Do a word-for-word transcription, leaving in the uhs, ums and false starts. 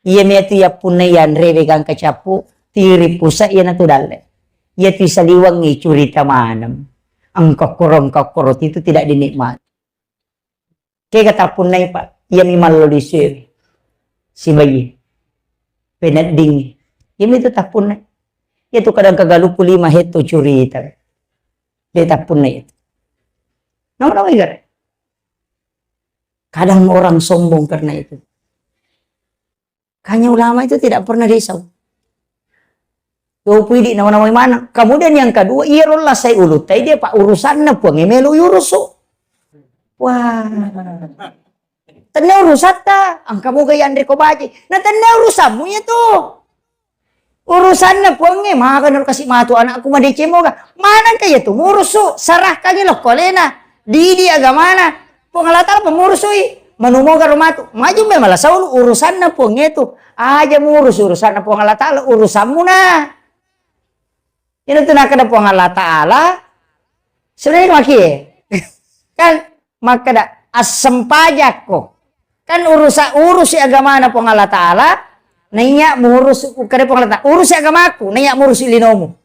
Iya metu yappunnai yanre we gangka cappu, tiri pusa iyanatu dalle. Iya tu saliweng i curita maneng. Engka koro, engka koro itu tidak dinikmati. Kega tappunnai, Pak? Iyami mallo lisue. Sibayi. Peneddingi. Iyami tu tappunnai. Iya tu kadang kagaluku lima hetto curita. De tappunnai itu. Nawa-nawa igare. Kadang orang sombong karena itu. Kanya ulama itu tidak pernah risau. Tuo pui di nawa-nawai maneng. Kemudian yang kedua, iya rolla sai ulutta, dia Pak, urusanna Puang e melo urusu. Wah. Tenne urusatta, engka moga yanre ko baji. Na tenne urusanmu iya tu. Urusanna Puang e, maga naro kasi matu anakku madeceng moga. Manengka iya tu murusu, serahkangi lokko alena. Didi agamana. Puang Allah Ta'ala pemurusui. Manu moga ro matu. Maju me mala saulu urusanna Puang e tu. Aja murus urusanna Puang Allah Ta'ala, urusanmu na. Ina tu nakkeda Puang Allah Ta'ala, sebenarnya maki e. Kan makkeda assempajakko. Kan urusa-, urusi agamana Puang Allah Ta'ala, naiya murus, ukkeda Puang Allah Ta'ala, urusi agamaku, naiya murusi linomu.